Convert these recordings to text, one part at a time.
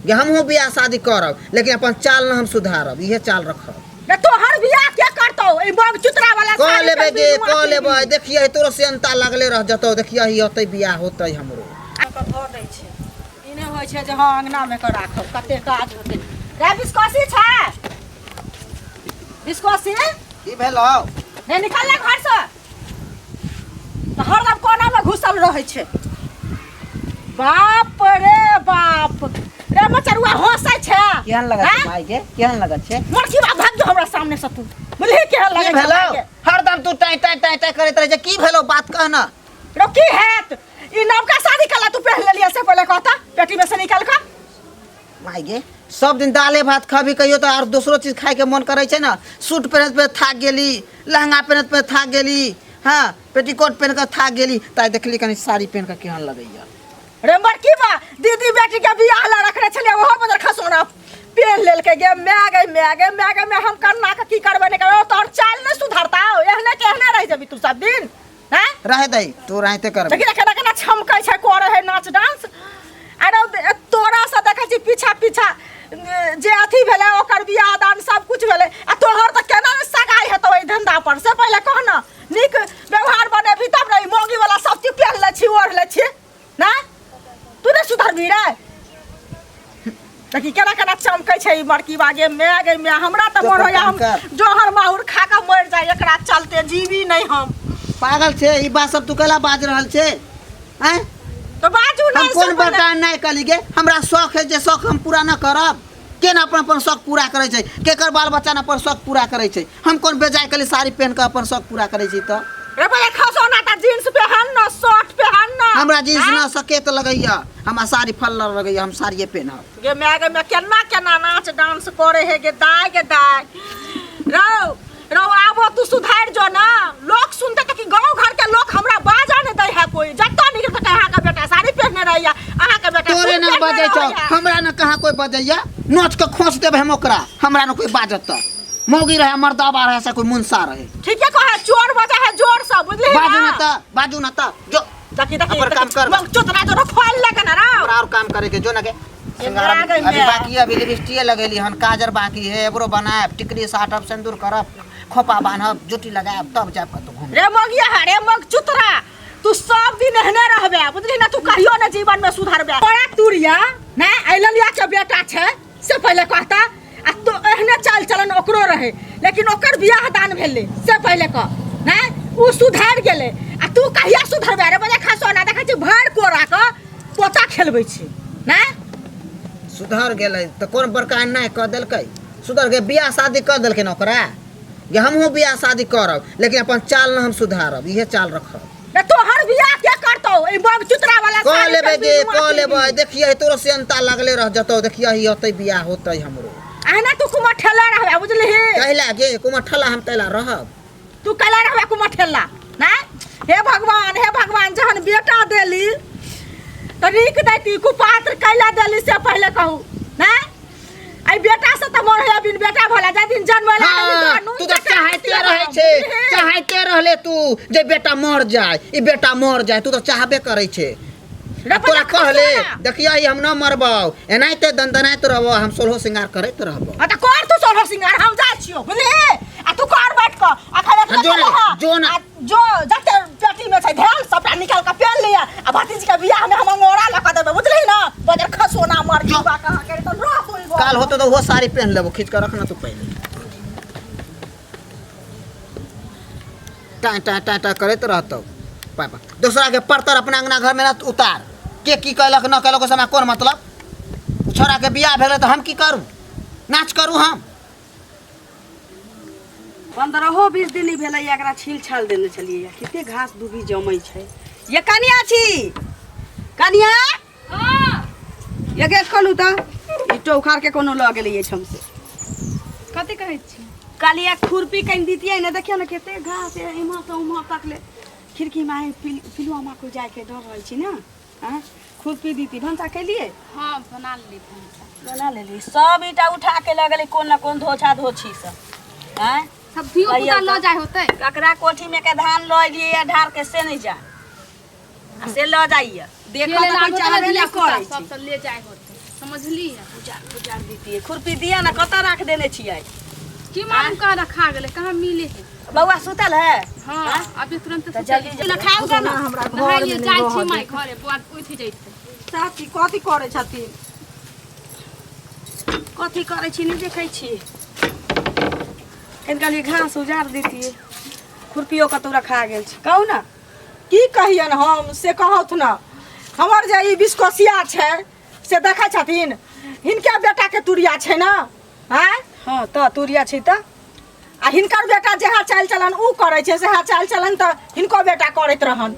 गे हमहूँ बियाह शादी करब लेकिन अपन चाल न हम सुधारब इहे चाल रखब। रे तोहर बियाह के करतौ ई बग चुतरा वाला कऽ साड़ी लेबै पहिरबी, गे नुआ कऽ लेबै पहिरबी। देखियै तोरो सेनता लगले रह जतौ देखियै होतै बियाह होतै हमरो। कऽ धऽ दै छै ई नहि होइ छै जे हँ अङ्गनामे कऽ राखब कते काज होतै। रे बिस्कोसी छै बिस्कोसी की भेलौ? रे निकल ले घरसँ तऽ हरदम कोनामे घुसल रहै छै। बाप रे बाप रे मचरुआ हंसै छै। केहन लगत छै हैं? माय गे केहन लगत छै? मरकी बा भाग जो हमरा सामने से तू बुझली केहन की लगै छै भेलौ? माय के? हरदम तू टाइ टाइ टाइ टाइ करैत रहै छै की भेलौ बात कह न। रो की हैत ई नवका शादी कला तू पहन लेलियै से पहिले कहता पेटी में से निकाल कऽ। माय गे सब दिन दाले भात खबी कहियो तऽ आर दोसरो चीज खायके मन करै छै ने। सूट पहिरैत पहिरैत थाक गेली लहंगा पहिरैत पहिरैत थाक गेली हँ पेटीकोट पहिर कऽ थाक गेली तऽ देखली कनि साड़ी पहिर कऽ केहन लगैया। रे मरकी बा दीदी बेटी के बियाह ला रखने छलियै ओहो बदल खसोना पेन लेलकै गे my गे my गे my गे my हम करना के की करबै नहि करबै तोहर चाल नहि सुधरता एहने के एहने रहि जेबी तू सब दिन हैं? रहे दही तू रहते करबे। देखी ने केना केना छमकै छै करे है नाच डांस। अरे तोरा से देखै छी पीछा पीछा जे अथी भेलै ओकर बियाह दान सब कुछ भेलै आ तोहर तऽ केना ने सगाई हेतौ एहि धंधा पर से पहिले कह न नीक व्यवहार बनेबही तब ने ई मौगी वाला सब चीज पहिन लै छी ओढ़ लै छी ना तू नहि सुधरबही रे। देखी केना केना चमकै छै ई मरकी बागे my गे my हमरा तऽ मन होइया हम जहर माहुर खा कऽ मरि जाइ एकरा चलते जीवी नहि हम। पागल छै ई बात सब तू कैला बाज रहल छै आँय? तऽ बाजू हम नहि कोन से बड़का अन्याय कली गे हमरा शौक है जे शौक हम पूरा न करब केना अपन अपन शौक पूरा करै छै केकर बाल बच्चा न अपन शौक पूरा करै छै हम कोन बेजाय कली साड़ी पहन कऽ अपन शौक पूरा करै छी तऽ। रे बड़ा खसौना तऽ जींस पहन न शर्ट पहन न। हमरा जींस न सकेत लगैया हमरा साड़ी फल्लर लगैया हम साड़िए पहनब। गे my गे my केना केना नाच डांस करे हे गे दाय गे दाय। रौ रौ आबो तू सुधार जो ना लोग सुनते तऽ कि गाँव घर के लोग हमरा बाजा नहीं दै है कोई जतऽ निकल के अहाँ के बेटा साड़ी पहनने रहैया अहाँ के बेटा तोरे सूट न पहनने बजै छौ रहैया। हमरा न कहाँ कोई बजैया नोच के खोस देबै हम ओकरा हमरा न कोई बाजत तऽ मौगी रहे मर्दाबा रहे से कोई मुंसा रहे। ठीके कहे चोर बजा है जोर से बुझली बाजू न तऽ बाजू न तऽ जो देखी देखी अपन काम कर। मंग चोतना जो रखवाल लगे ना रौ। हमरा और काम करे के जो न के सिंगार आ गई अभी मैं। बाकी है, अभी लिपस्टिक लगेली हन काजर बाकी है एबरो बनायब टिकरी साटब सिंदूर करब खोपा बान्हब जुटी लगायब तब जायब कतौ घूमे। रे मगिया है रे मग चुतरा तू सब दिन एहने रहबे बुझली ना तू कहियो ना जीवन में सुधरबे। बड़ा तुरिया ना ऐललिया के बेटा छै से पहले कहता आ तो एहने चाल चलन ओकरो रहे लेकिन ओकर बियाह दान भेलै से पहले कह ना उ सुधर गेलै आ तू कहिया सुधरबे रे बजे खसो ना देखै छी भर कोरा के पोता खेलबै छी ना। सुधर गेलै तऽ कोन बड़का अन्याय कऽ देलकै सुधर गेल बियाह शादी कऽ देलकै ने ओकरा जे हमहूँ बियाह शादी करब लेकिन अपन चाल न हम सुधारब इहे चाल रखब। रे तोहर बियाह के करतौ ई बग चुतरा वाला कऽ साड़ी लेबै पहिरबी, गे नुआ कऽ लेबै पहिरबी। देखियै तोरो सेनता लगले रह जतौ देखियै होतै बियाह होतै हमरो। अहिना तू कुमर ठेला रहबे बुझलिही। कैला गे कुमर ठेला हम कैला रहब। तू कैला रहबे कुमर ठेला ना। हे भगवान हे भगवान जहन बेटा देली तऽ नीक दैती कुपात्र कैला देली से पहिले कहू ना। आई बेटा से तऽ मोर होइया बिन बेटा भला जाय दिन जन्म ला हाँ, तू तऽ चाहते रहै छे चाहते रहले तू जे बेटा मर जाए ई बेटा मर जाए तू तऽ चाहबे करै छे। तोरा कहले देखिया हम न मरबौ एनाहिते दनदनाइत रहबौ हम सोलहो श्रृंगार करैत रहबौ। आ तऽ कर तू सोलहो श्रृंगार हम जाइ छियौ बुझली आ तू कर बैठ कऽ आ खाली हाँ, जो ना, जो ना। आ जो जते पेटी में छै धेल सबटा निकाल कऽ पेन लिअ आ भतीज के बियाह में हम अंगोरा लऽ कऽ देबै बुझली ना बजर खसोना मर जीवा कहाँ के तऽ रह तू ई घर। काल होतो तऽ ओहो साड़ी पहन लेबो खींच कऽ रखना तू पहले टाँ टाँ टाँ टाँ करैत रहतौ पापा दोसरा के परतर अपना अंगना घर में न उतार के की कहलक न कहलक ओहि समय कोन मतलब छोड़ा के बियाह भेलै तऽ हम की करू नाच करू हम। 15-20 दिन भेलै एकरा छील छाल देने छलियै कते घास दूबी जमै छै। ये कनिया छी कनिया ये गेट खोलू तऽ ई टोखार के कोनो लऽ गेलै एहिठाम से। कथी कहै छी? कहलियै खुरपी कनि दितियै ने देखियौ ने कते घास एम्हर से उम्हर तक ले खिड़की में आइ पिलुआ माकुर जाइके डर रहै छै ने। आँय खुरपी दीती भनसा केलियै? हाँ बना लेली भनसा। बना लेली सब ईटा उठा के लऽ गेलै कोन न कोन धोछा धोछी सब। आँय सब धियो पुता लऽ जाय होतै। ककरा कोठी में के धान लऽ एलियै या ढार के से नहीं जाय आ से लऽ जाइए देखऽ खेले तऽ कोइ लाबो चाहबे तऽ नहि करै सब छै। सब ले जाय होतै। समझलियै उजार उजार दितियै खुरपी दिया ने कतऽ राख देने छियै की मालूम कहाँ रखा गेलै कहाँ मिले है बौआ सुतल है हाँ अभी तुरंत तऽ जल्दी जल्दी खाउ गे ना हमरा घर नहाइए मे जाइ नहि छी रहऽ माय घरे बौआ उठि जैतै चाची कथी करै छथिन कथी करै छी नहि देखै छी कनि कहलियै घास उजार दितियै खुरपियो कतौ रखा गेल छै कहू ने की कहियन हम से कहौथ ने हमर जे ई बिस्कोसिया छै से देखै छथिन हिनके बेटाके तुरिया छै ने आँय हँ तऽ तुरिया छै तऽ आ हिनकर बेटा जहाँ चालि चलन उ करै छै सेहा चालि चलन तऽ हिनको बेटा करैत रहन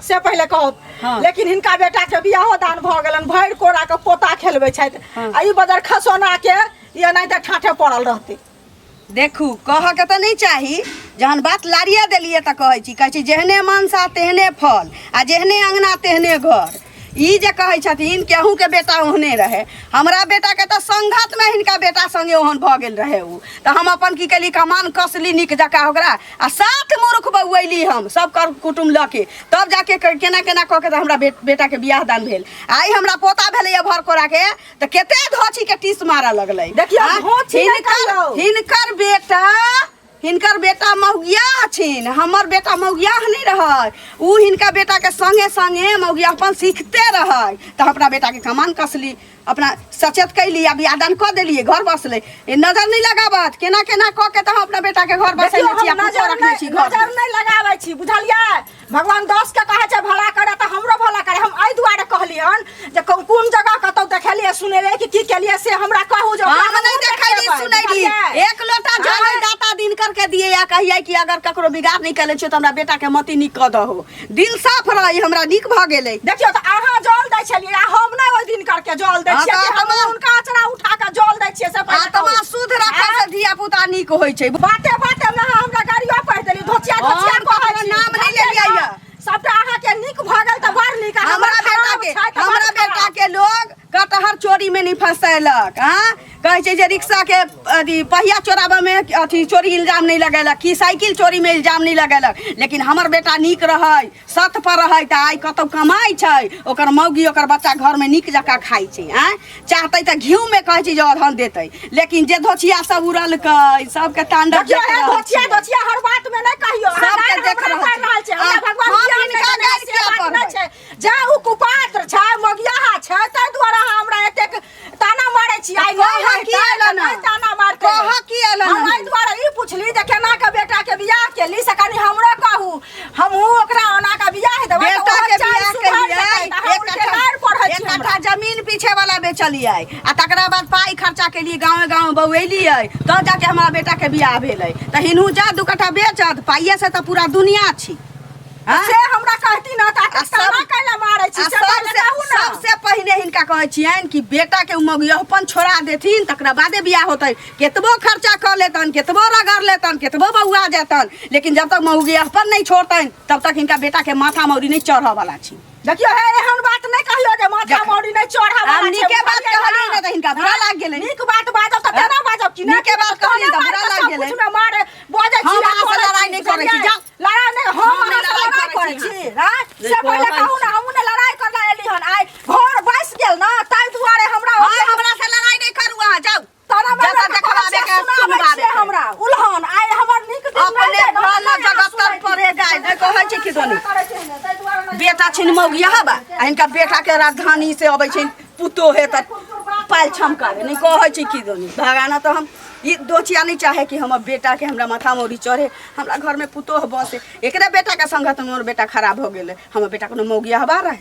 से पहिले कहू हाँ। लेकिन हिनका बेटा के बियाहो दान भऽ गेलन भरि कोरा के पोता खेलबै छथि हाँ। आ ई बदर खसोना के ई एनाहिते ठाठे पड़ल रहतै देखू कहऽके तऽ नहि चाही जहन बात लारिए देलियै तऽ कहै छी कहै छी जेहने मनसा तेहने फल आ जेहने अङ्गना तेहने घर ई जे कहै छथिन कि अहूँके बेटा ओहने रहै हमरा बेटाके तऽ संघतमे हिनका बेटा सङ्गे ओहन भऽ गेल रहै ओ तऽ हम अपन की केली कमान कसली नीक जकाँ ओकरा आ सात मूर्ख बौऐली हम सब कर कुटुम्ब लऽ के तब जाके केना केना कऽ के तऽ हमरा बेटाके बियाह दान भेल आइ हमरा पोता भेलैए भर कोराके तऽ कते धोछीके टीस मारऽ लगलै देखियौ, आँय? धोछी नहि हिनकर कहियौ। हिनकर बेटा हिनकर बेटा मौगियाह छिन हमर बेटा मौगियाह नहि रहै उ हिनका बेटाके संगे संगे मौगियाहपन सीखते रहै तऽ अपना बेटाके कमान कसली अपना सचेत कैली आ बियाह दान कऽ देलियै घर बसलै ए नजर नहि लगाबत केना केना कऽ के तऽ हम अपना बेटाके घर देखियौ बसेने छी हम आ पुतोह नजर रखने छी नहि घर नजर नहि लगाबै छी बुझलियै भगवान दस के कहै छै भला करे तऽ हमरो भला करे हम एहि दुआरे कहलियन जे कोन जगह कतौ देखेलियै सुनेलियै कि की केलियै से हमरा कहू जे ओकरा हम नहीं हमहूँ देखैली देखेबै, सुनैली बुझलियै? एक लोटा जल आँय? दाता दिन करके दिए या कहिए कि अगर ककरो बिगाड़ नहीं कले छियो तो हमरा बेटा के मति नीक कऽ दहो दिल साफ रही हमरा नीक भऽ गेलै देखियौ तऽ अहाँ जल दै छलियै आ हम नहि ओहि दिन करके जल दै हाँ, छियै तऽ कि हम आत्मा- हुनका अचरा उठा कऽ जल दै छियै से पहिले आत्मा कहू। शुद्ध रखे से धिया पुता नीक होइ छै बाते बाते मे अहाँ हमरा गाड़ियो पढ़ि देली धोचिया धोचिया हम कहै ककरो छी नाम नहि बुझलियै लेलियै ने? यऽ। सबटा अहाँके नीक भऽ गेल तऽ बड़ नीक आ हमरा हमर बेटा खराब के छै तऽ बड़ हमरा बेटा खराब। के लोग कटहर चोरी में नहीं फंसेलक हाँ कहै छै जे रिक्शा के अथी पहिया चोराबऽ में अथी चोरी इल्जाम नहीं लगेलक कि साइकिल चोरी में इल्जाम नहीं लगेलक लेकिन हमर बेटा नीक रहै सत पर रहै तऽ आइ कतौ कमाइ छै ओकर मौगी ओकर बच्चा घर में नीक जकाँ खाइ छै आँय चाहतै तऽ घिउ में कहै छै जे अधन देतै लेकिन जे धोछिया सब उड़लकै सबके तांडव देखियौ देख हे रहल धोचिया छियै। धोचिया हर बात में नहीं कहियो अहाँ सबके गारि देख हमरा रहल मारि रहल छी। छै हमरा आ, भगवान हम ज्ञान हिनका नहि देने गारि से किया बात नहि पढ़बै? छै जे उ कुपात्र छै मगियाहा छै ताहि दुआरे अहाँ हमरा एतेक ताना मारै छी आइ कहऽ नहि की रहितै तऽ एलन? नहि ताना मारतै कहऽ की एलन? हम एहि दुआरे ई पुछली जे केना के बेटा के बियाह केली से कनी हमरो कहू हमहूँ ओकरा ओना के बियाह देबै तऽ बेटा ओहो के चालि बियाह सुधरि केलियै जेतै तऽ अहाँ एक उल्टे कट्ठा गारि पढ़ै एक छी हमरा कट्ठा जमीन पीछे वाला बेचलियै आ तकरा बाद पाइ खर्चा केलियै गाँवे गाँव बौएलियै तब जाके हमरा बेटा के बियाह भेलै तऽ हिनहु जा दू कट्ठा बेचत पाइए से तऽ पूरा दुनिया छी आँय? से हमरा कहती ना तऽ आ एतेक सब- ताना कैला मारै छी आ से पहिले सबसे कहू ना सबसे पहिने हिनका कहै छियनि कि बेटा के मगियहपन छोड़ा देथिन तकरा बादे बियाह होतै केतबो खर्चा कऽ लेतन केतबो रगड़ लेतन केतबो बौआ जेतन लेकिन जब तक मौगियहपन नहि छोड़तनि तब तक हिनका बेटा के माथा मौरी नहि चढ़ऽ वाला छै देखियौ हे एहन बात नहि कहियौ जे माथा देख- मौरी नहि चढ़ऽ आब वाला छै नीके बात बुझलियै कहलियै ने तऽ हिनका बुरा लागि गेलै। नीक बात बाजब तऽ केना बाजब कि नहि नीके बात कहलियै तऽ बुरा लागि गेलै। कुछ मे मारे बजै छी हम आ अहाँ से करै लड़ाई नहि करै छी, बुझलियै? जाउ। लड़ाई नहि हम हम नहि अहाँ से लड़ाई लड़ाई करै करै छी, छी आँय? नहि से पहिले कहै कहू ने हमहूँ ने लड़ाई करला एली हन आइ घर बसि गेल ने ताहि दुआरे हमरा हँ हमरा से लड़ाई नहि करू अहाँ जाउ ताना जतऽ मारऽ के देखबाबे कहै के छियै, सुनाबै सुनबाबे छियै के। हमरा उलहन आइ हमर नीक दिन अपने नहि ने, घर तऽ न नहि अहाँ जगत्तर सुनै छी। परे गाय नहि कहै छै कि दोनी करै छै ने, ताहि दुआरे नहि बेटा छिन मौगिया बा आ हिनका बेटा के राजधानी से अबै छै पुतोहे तऽ पाल छमकावे नहि कहै छै कि दोनी भगाना तऽ हम ई दोचिया नहि चाहे कि हमर बेटा के हमरा माथा मौरी चढ़े हमरा घर में पुतोह बसे एकरे बेटा के संगत में हमर बेटा खराब हो गेलै हमर बेटा कोनो मौगिया हबा रहे